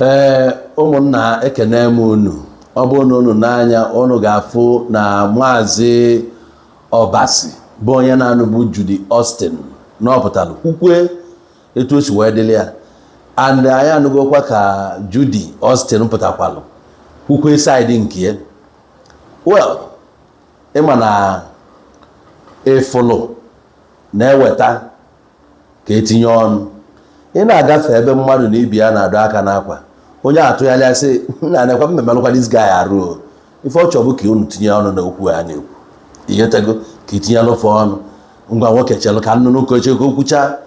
Ee, ụmụnna, ekene m unu. Ọ bụrụ na unu n'anya, unu ga-afụ na Maazị Obasi bụ onye na-anụbu Judy Austin na ọ pụtara kwukwe etu o si wee dịrị ya, and anyị anụgokwa ka Judy Austin pụtakwalụ kwukwe side nke ya. Well, ịma na ịfụlụ na-eweta ka etinye ọnụ. Ị na-agafe ebe mmadụ na ibi ya na-adọ aka n'akwa, onye atụgharịa sị nna nekwa mmemelụkwa this guy arụ o. Ife ọ chọrọ bụ ka unu tinye ọnụ n'okwu a na-ekwu ihetego, ka itinyelụfe ọnụ. Ngwa, nwoke, chelụ ka nnụnụ koche ka okwucha,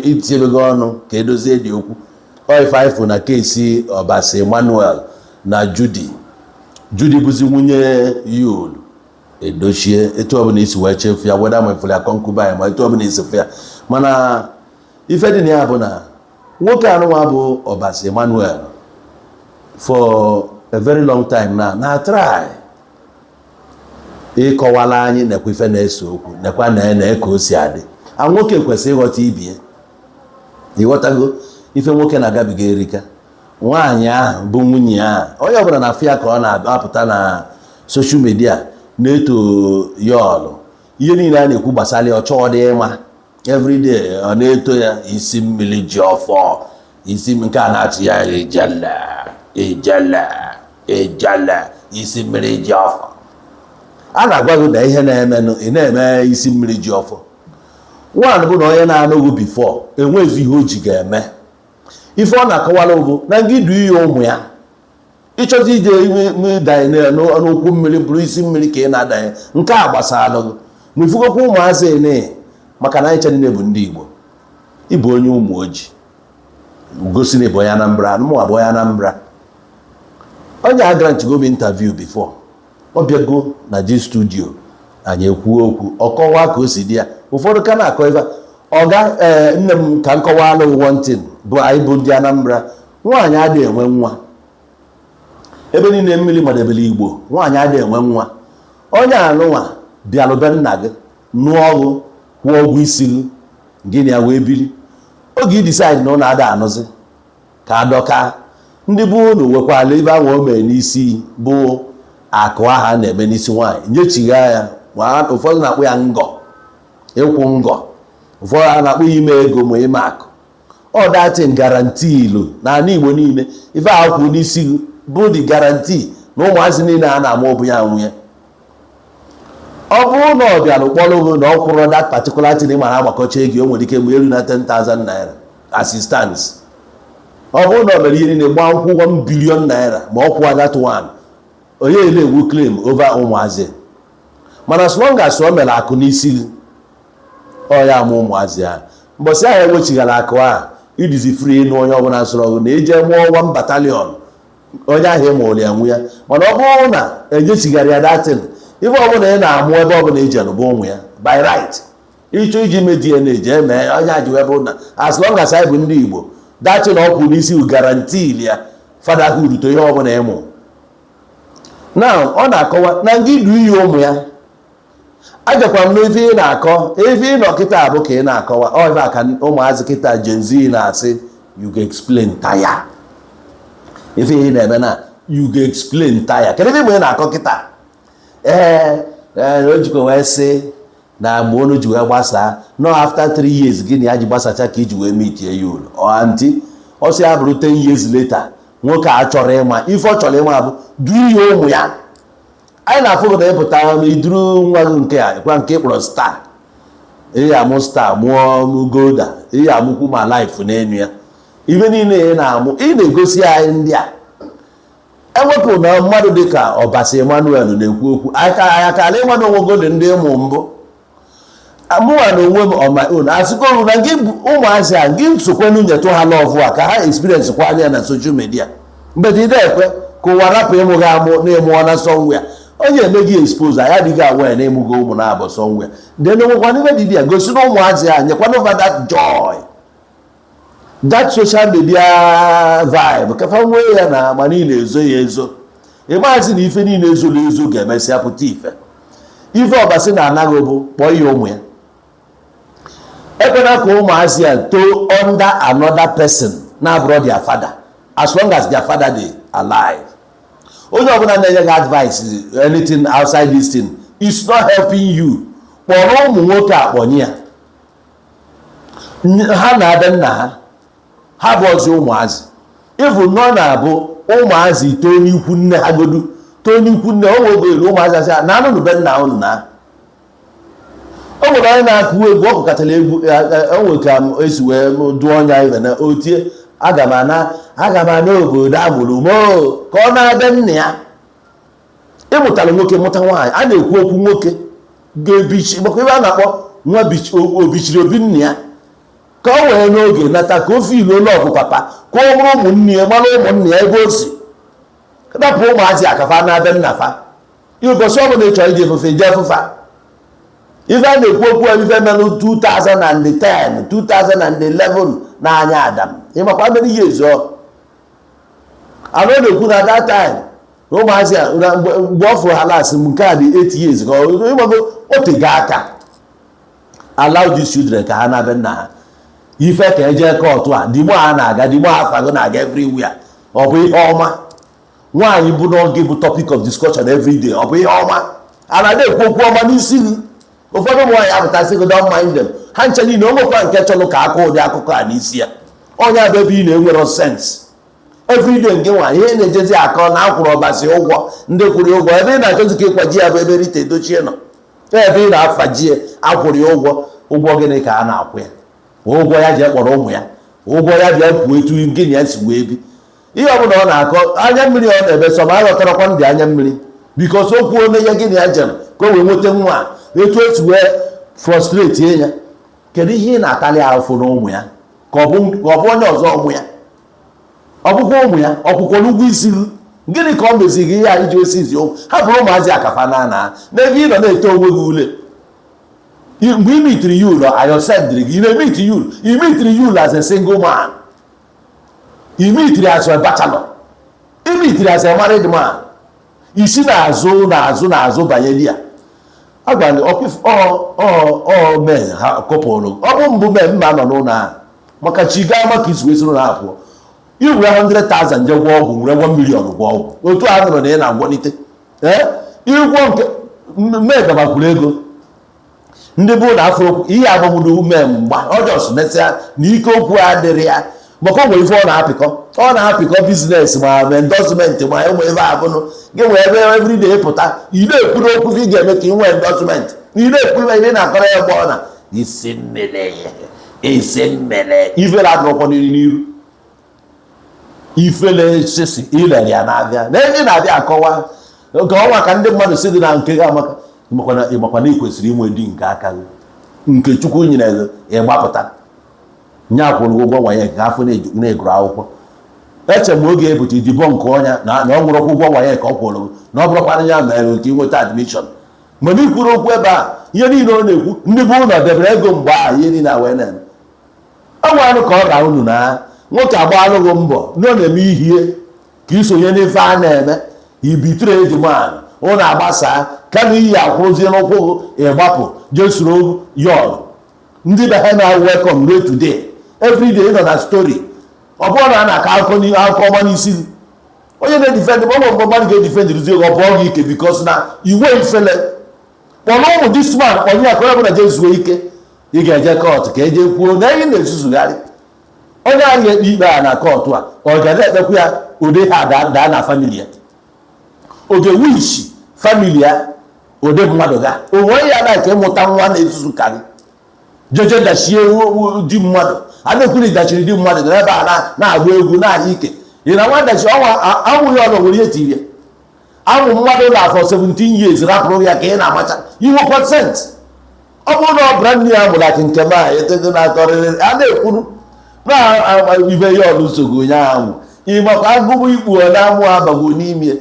itinyebego ọnụ ka edozie dị okwu. Ọ ife anyị fụ na case Obasi Emmanuel na Judy. Judy bụzi nwunye Yul Edochie. Etu ọbụla isi wee chefu ya, weda ma ifụrụ ya concubine, ma etu ọbụla isi fụ ya, mana ife dị na ya bụ na nwoke anụnwa bụ Obasi Emmanuel for a very long time na try ịkọwala anyị nekwa ife na-ese okwu, nekwa na ene ka o si adị. A nwoke kwesịrị ịghọta ibie, ịghọtago? Ife nwoke na-agabiga erika. Nwaanyị ahụ bụ nwunye ahụ, onye ọbụla na-afụ ya ka ọ na-apụta na social media na-eto ya ọlụ, ihe niile a na-ekwu gbasara ya, ọ chọọ dị ịma. Everyday ọ na-eto ya isi mmiri ji ọfọ isi nke a na-atụ ya ijele ijele ijele isi mmiri ji ọfọ. A na-agwa gị na ihe na-emenụ, ị na-eme isi mmiri ji ọfọ. Nwaanyị bụ na onye na-anụghị before enwezi ihe o ji ga-eme. Ife ọ na-akọwara bụ na ngị du ihe ụmụ ya ịchọzi ije ime danye n'ụkwụ mmiri bụrụ isi mmiri ka ị na-adanye. Nke a gbasara gị ma ifugokwa ụmụazị ene, maka na anyị cha niile bụ ndị Igbo. Ịbụ onye ụmụ ojii gosi na ịbụ onye Anambra, mụnwa bụ onye Anambra. Onye a grant go m interview before, ọ bịago na ji studio anyị ekwuo okwu, ọ kọwaa ka o si dị ya. Ụfọdụ ka na-akọ ife ọga. Ee, nne m, ka m kọwalụ one thing bụ anyị bụ ndị Anambra, nwaanyị adịghị enwe nwa. Ebe niile mmiri madebere Igbo, nwaanyị adịghị enwe nwa. Onye anụnwa bịalụ be nna gị, nụọ ọgụ, kwụọ ụgwọ isi gị, gịnị ya wee biri. Oge ị decide na ọ na-ada anụzi ka adọka ndị bụ unu nwekwala ibe ahụ o mere n'isi bụ akụ ahụ a na-eme n'isi nwaanyị, nyechigha ya. Ma ụfọdụ na-akpụ ya ngọ, ịkwụ ngọ, ụfọdụ a na-akpụ ya ime ego ma ime akụ. Ọ datin guarantee ilu n'ala Igbo niile, ife ahụ kwụ n'isi bụ the guarantee na ụmụazị niile a na-amụ ọbụ ya nwunye. Ọ bụrụ na ọ bịara kpọrọ gị na ọ kwụrụ that particular thing, ị mara agbakọcha ego, o nwere ike mgbe elu na 10,000 naira assistance. Ọ bụrụ na ọ mere ihe niile, gbaa nkwụ 1 billion naira, ma ọ kwụọ that one, onye na-egwu claim over ụmụazị. Mana as long as o mere akụ n'isi gị, ọ ya ama ụmụazị ahụ. Mbọsị ahụ ewechighara akụ ahụ, idizi free ịnụ onye ọbụla sọrọ gị na eje mụọ one battalion, onye ahụ ịmụrụ ya nwu ya. Mana ọ bụrụ na enyechighara ya datin, ife ọbụla ị na-amụ, ebe ọbụla ije bụ ụmụ ya by right. Ịchọ iji mee DNA, jee mee. Onye a ji wee bụ na as long as anyị bụ ndị Igbo, datin ọ kwụ n'isi guarantee ya fatherhood to ihe ọbụla ịmụ. Now, ọ na-akọwa na ngị du iyi ụmụ ya. Agakwa m n'ife ị na-akọ, ife ị nọ kịta bụ ka ị na-akọwa. Ọ ife a ka ụmụazị kịta Gen Z na-asị, "You go explain tire." Ife ị na-eme na "you go explain tire", kedu ife ị na-akọ kịta? Ee ee, o jikwa wee sị na mgbe unu ji wee gbasaa, no, after 3 years gị na ya ji gbasacha ka iji wee meetie ya ụlọ. Ọ aunty, ọ sị ya bụrụ 10 years later, nwoke a chọrọ ịma ife ọ chọrọ ịma bụ du ihe ụmụ ya. Anyị na-afụ gị na ịpụta ma iduru nwa gị nke a kwa nke kpọrọ star, ị amụ star, mụọ golda, ị amụkwu ma life n'enu ya. Ife niile ị na-amụ, ị na-egosi anyị ndị a ewepụ na mmadụ dịka Obasi Emmanuel na-ekwu okwu aka akala ịnwa na onwego dị ndị ịmụ mbụ. Mụnwa na onwe m on my own asịgo na gị ụmụazị a gị sokwenu nyetụ ha love a ka ha experience kwa anya na social media. Mgbe dị ekwe ka ụwa rapụ ịmụ gị amụ na ịmụọ na somewhere, onye eme gị expose, anyị adịghị aware na ịmụgo ụmụ na-abụ somewhere. Then onwekwana ife dị ya gosi na ụmụazị a nyekwana over that joy, that social media vibe, kafa nwee ya na ma niile ezo ya ezo. Ịmaazị na ife niile ezoro ezo ga-emesịa pụta ife. Ife Ọbasi na-anaghị bụ kpọọ ya ụmụ ya. Ekwena ka ụmụazị a too under another person na-abụrụ their father. As long as their father dey alive, onye ọbụla na-enye gị advice, anything outside this thing is not helping you. Kpọrọ ụmụ nwoke akpọnye ya, ha na-abịa nna ha, ha bụ ọzọ ụmụazị. Ịfụ nọ na-abụ ụmụazị too n'ikwu nne ha, godu too n'ikwu nne o nwere oge ụmụazị asị na anụnụ be nna unu. Na o nwere onye na-akụ egwu, ọ kụkọtara egwu, o nwere ka esi wee dụọ ọnya ibe na o tie, "Aga m ana, aga m ana obodo amụrụ m," ka ọ na-abịa nna ya. Ịmụtara nwoke, mụta nwaanyị, a na-ekwu okwu nwoke ga-ebichi maka ebe a na-akpọ nwa obichiri obi nna ya, ka o wee n'oge nata, ka ofe ilu love papa, ka ọ bụrụ ụmụnne ya, mara ụmụnne ya ebe o si dapụ. Ụmụazị akafa na-abịa nna fa. Ụbọchị ọ bụla ị chọrọ ije efufe, jee efufa. Ife a na-ekwu okwu a, ife melụ 2010, 2011 n'anya Adam, ịmakwa many years ọ anụ na-ekwu na that time na ụmụazị a na mgbe ọ fụrụ ha last, nke a dị 8 years ka ọ ịgbago otego aka. Allow these children ka ha na-abịa nna ha. Ife ka eje court a, dimo a na-aga, dimo afago na-aga everywhere, ọ bụ ihe ọma? Nwaanyị bụ n'oge bụ topic of discussion every day, ọ bụ ihe ọma? A na ekwu okwu ọma n'isi gị. Ụfọdụ ụmụ nwaanyị apụtasị gị, "Don't mind them." Ha nche niile, o nwekwa nke chọrọ ka aka ụdị akụkọ a n'isi ya. Onye abụ ebe ị na-enwero sense everyday nke nwa ihe na-ejezi akọ na akwụrụ ọbasi ụgwọ, ndị kwụrụ ya ụgwọ, ebe ị na-achọzi ka ịkwaji ya bụ ebe Rita Edochie nọ, ebe ị na-afaji ya akwụrụ ya ụgwọ. Ụgwọ gịnị ka a na-akwụ ya? Ụgwọ ya ji kpọrọ ụmụ ya, ụgwọ ya bịa kwuo etu gịnị ya si wee bi. Ihe ọbụla ọ na-akọ, anya mmiri ọ na-ebe sọ ma aghọtarakwa ndị anya mmiri, because okwu onye ya gịnị ya jem ka o wee nweta nwa a, etu o si wee frustrate ya. Kedu ihe ị na-atalị ahụfụ na ụmụ ya? Ka ọ bụ onye ọzọ ụmụ ya, ọ bụkwa ụmụ ya ọkwụkwọ n'ụgwọ isi gị? Gịnị ka ọ meziri ihe a iji osizi ụmụ ha bụrụ ụmụazị akafa na na n'ebe ị nọ na-eto onwe gị ule? Mgbe ị mitiri ya ụlọ ayọ sendịrị gị, ị na-emiti ya ụlọ, ị mitiri ya ụlọ as a single man, ị mitiri as a bachelor, ị mitiri as a married man, isi n'azụ n'azụ n'azụ banye di ya. Agwara gị ọ mee ha kọpụrụ. Ọ bụ mbụ mee mma nọ n'ụlọ ahụ maka chi gaa maka isi wee soro na apụọ iwere 100,000 je gwọ ọgwụ, were 1 million gwọ ọgwụ. Otu a nụrụ na ị na-agwọlite ee ịgwọ nke mee gabakwuru ego ndị bụ na afọ okwu ihe agbagbudo mee mgba ọjọs mesịa na ike okwu adịrị ya, maka o nwere ife ọ na-apịkọ, ọ na-apịkọ business ma endorsement ma ụmụ ebe abụnụ gị nwee ebe everyday pụta, ị na-ekwu n'okwu ị ga-eme ka ị nwee endorsement, ị na-ekwu ebe ị na-akọrọ ya mgbe ọ na isi mmiri, isi mmiri ifere adịrọkwa n'iru ifele sisi ilere ya na-abịa na ebe ị na-abịa akọwa nke ọnwa ka ndị mmadụ si dị na nke gị amaka. Ịmakwa na ị kwesịrị inwe di nke aka gị, nke Chukwu nyere gị ịgbapụta nye akwụrụ ụgwọ nwanye nke afọ na-eguru akwụkwọ. Eche m oge ebute idibo nke ọnya na ọ nwụrụkwa ụgwọ nwanye ka ọ kwụrụ gị, na ọ bụrụkwana ya mere ka ị nweta admission. Mgbe ị kwuru okwu ebe a, ihe niile ọ na-ekwu, ndị bụ ụlọ debere ego mgbe ahụ, ihe niile a wee na-eme ọ nwere ka ọ ra unu na nwoke agbalụ gị mbọ na ọ na-eme ihie ka isonye n'ife a na-eme ibitere ejiman ụnụ agbasaa, kama iyi akwụrụzie n'ụkwụ gị ịgbapụ jee soro yọl ndị be ha na welcome ruo today. Everyday nọ na story, ọ bụrụ na a na-akọ akụkọ akụkọ ọma n'isi gị, onye na-edefend ọ bụ mgbe mmadụ ga-edefend ruzie gị, ọ bụọ gị ike, because na iwe ifele kpọrọ ụmụ this man kpọnye ya ka onye ọbụla jee zuo ike. Ị ga-eje court ka eje kwuo na enyi na-ezuzugharị onye ahụ ga-ekpe ikpe a na court a, ọ ga na-ekpekwa ya ụdị ha daa na family ya, ọ ga-ewishi family ya ụdị mmadụ ga onwe ya na nke ịmụta nwa na-ezuzukarị jeje dachie di mmadụ. A na-ekwu na dachiri di mmadụ n'ebe a na-agba egwu na-ahịa ike ị na nwa dachi ọnwa amụghị ọnụ nwere ihe tiri ya amụ mmadụ na afọ 17 years rapụrụ ya ka ị na-amacha iwe consent. Ọ bụrụ na ọ bụra nne ya mụrụ akị nke m a etego na-atọrịrị a na-ekwuru na ibe ya ọlụ nsogbu onye ahụ ịmakwa agụgbụ ikpu ọ na-amụ abagbo n'ime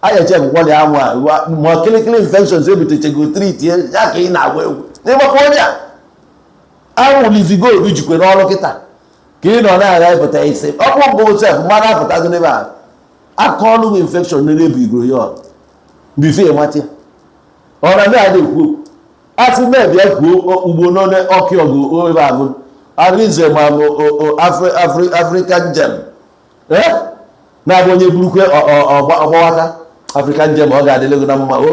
a ga-echekwukwala ya amụ a ma kịlịkịlị infections ebutechego treat ya ka ị na-agba egwu n'ịgbakwa onye a anwụlizigo obi jikwe n'ọrụ kịta ka ị nọ na-agha ịpụta isi ọ bụ mbụ sef mmadụ apụtago n'ebe a aka ọnụ gị infection na-ebu igoro ya ọrụ bife ịmata ya ọ na ndị a na-ekwu okwu asị mebia kwuo ugbo n'one ọkị ọgụ ebe ahụ Arinze ma African gem. Na-abụ onye burukwe ọgbawata African Gem, ọ ga-adịle gị na mma. O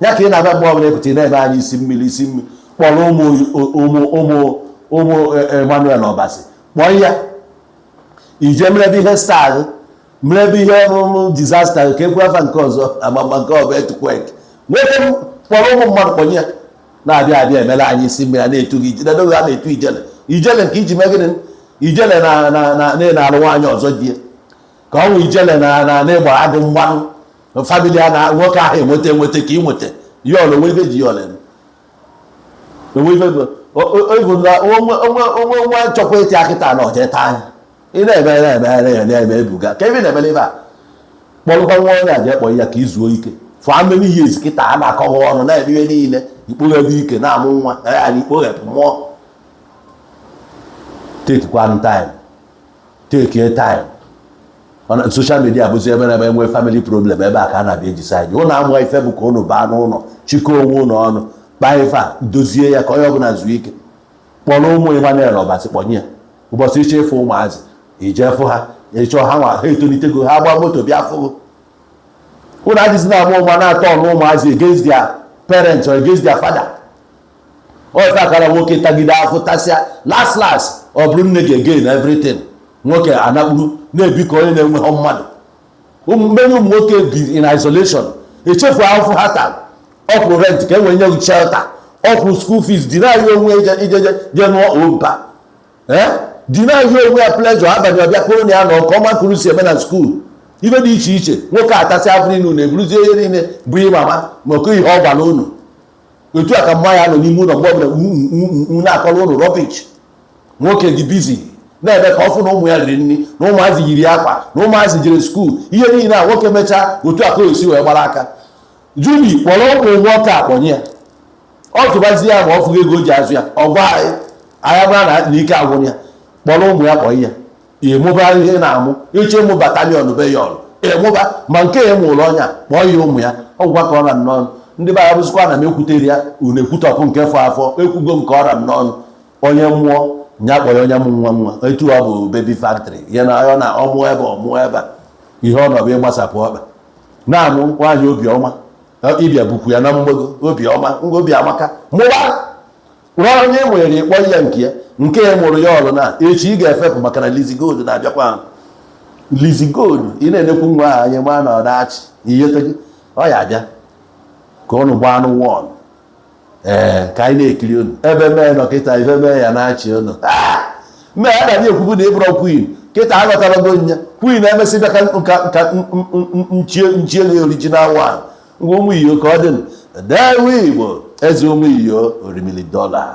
ya ka ị na-abịa mgbe ọbụla ịpụta, ị na-eme anyị isi mmiri, isi mmiri. Kpọrọ ụmụ ụmụ ụmụ ụmụ Emmanuel Obasi, kpọọ ya ije mere ebe ihe star mere ebe ihe ọmụmụ disaster ka ekwu afa nke ọzọ amama nke ọbụ earthquake. Nwoke m, kpọrọ ụmụ mmadụ kpọnye ya, na-abịa abịa emela anyị isi mmiri, a na-etu gị ijele n'oge a na-etu ijele, ijele nke iji mee gịnị? Ijele na na na na na-alụ nwaanyị ọzọ di ya ka ọ nwụ, ijele na na na ịgbara agụ mgbanụ family a na nwoke ahụ enweta enweta ka ị nweta ya ọlụ onwe ife ji ya ọlụ onwe ife bụ ịbụ na onwe onwe onwe nwa chọkwa ịtị akịta na ọje taa anya. Ị na-eme na-eme na na-eme ebuga ka ebe na-emele ife a. Kpọrọkwa nwa onye a jee kpọọ ya ka izuo ike. For how many years kịta a na-akọghị ọnụ na-eme ihe niile, ikpoghebe ike na-amụ nwa ya na ikpoghepụ mmụọ. Take one time, take your time. Mana social media bụzi ebe na-ebe enwe family problem, ebe a ka a na-abịa eji side ụnụ amụọ ife bụ ka ụnụ baa n'ụlọ, chịkọọ onwe ụnụ ọnụ, kpaa ife a, dozie ya ka onye ọbụla zuo ike. Kpọrọ ụmụ Emmanuel Obasi kpọnye ya. Ụbọchị ịchọ ịfụ ụmụazị, ije fụ ha. Ịchọ ha nwa, ha etolitego, ha gbaa moto bịa fụ ụnụ. Adịzi na-amụ ụmụ na-atọ ọnụ ụmụazị against their parents or against their father. Ọ ife akara nwoke tagide afụ tasịa, last last ọ bụrụ nne ga-again everything. Nwoke anakpuru na-ebi ka onye na-enweghị mmadụ. Many ụmụ nwoke bi in isolation, echefu ahụfụ ha taa. Ọ kwụrụ rent ka e wee nye gị shelter, ọ kwụrụ school fees, deny ya onwe ije ije je nụọ ompa, ee, deny ya onwe ya pleasure. Abalị ọbịa kpụrụ na ya nọ nke ọma kụrụ si eme na school, ibe dị iche iche. Nwoke atasị afọ niile, unu eburuzie ihe niile bụ ihe mama ma oke ihe ọ gwara unu. Otu a ka mma ya nọ n'ime ụlọ mgbe ọbụla na-akọrọ ụnụ rubbish. Nwoke dị busy na-eme ka ọ fụ na ụmụ ya riri nri, na ụmụazị yiri akwa, na ụmụazị jere school, ihe niile a. Nwoke mechaa otu a ka o esi wee gbara aka juli kpọrọ ụmụ nwoke akpọnye ya, ọ tụbazi ya ma ọ fụghị ego o ji azụ ya. Ọ gwa anyị, anyị mara na ike agwụrụ ya. Kpọrọ ụmụ ya kpọọ ya, ịmụba ihe na-amụ ịchọ ịmụ battalion be ya ọrụ ịmụba ma nke ya mụrụ ọnya, kpọọ ya ụmụ ya. Ọgwụkwa ka ọ ra m n'ọnụ. Ndị be anyị bụzikwa na m ekwutere ya, unu ekwutọpụ nke fọ afọ. Ekwugo m ka ọ ra m n'ọnụ. Onye mmụọ nya kpọrọ onye mụ nwa nwa etu ọ bụ baby factory ya na ọ na ọmụọ ebe ọmụọ ebe a, ihe ọ nọ bụ ịgbasapụ ọkpa na-amụ nwaanyị. Obiọma ịbịa bukwu ya na mgbago, obiọma, obi amaka. Mụba rụọ onye nwere ịkpọ ya nke ya, nke ya mụrụ ya ọrụ na echi ị ga-efepụ, maka na Lizzy Gold na-abịakwa ahụ. Lizzy Gold, ị na-enekwu nwa ahụ anya ma na ọ na-achị ihe ọ ya abịa ka ụnụ gbaa anụ wọl. Ee, ka anyị na-ekiri unu ebe mee nọ kịta, ife mee ya na-achị unu mee a na-abịa ekwubu na ịbụrụ queen. Kịta aghọtarago nya queen emesị bịa ka ka nchie nchie gị original one. Ngwa ụmụ iyo, ka ọ dị dewe Igbo eze ụmụ iyo orimili dollar.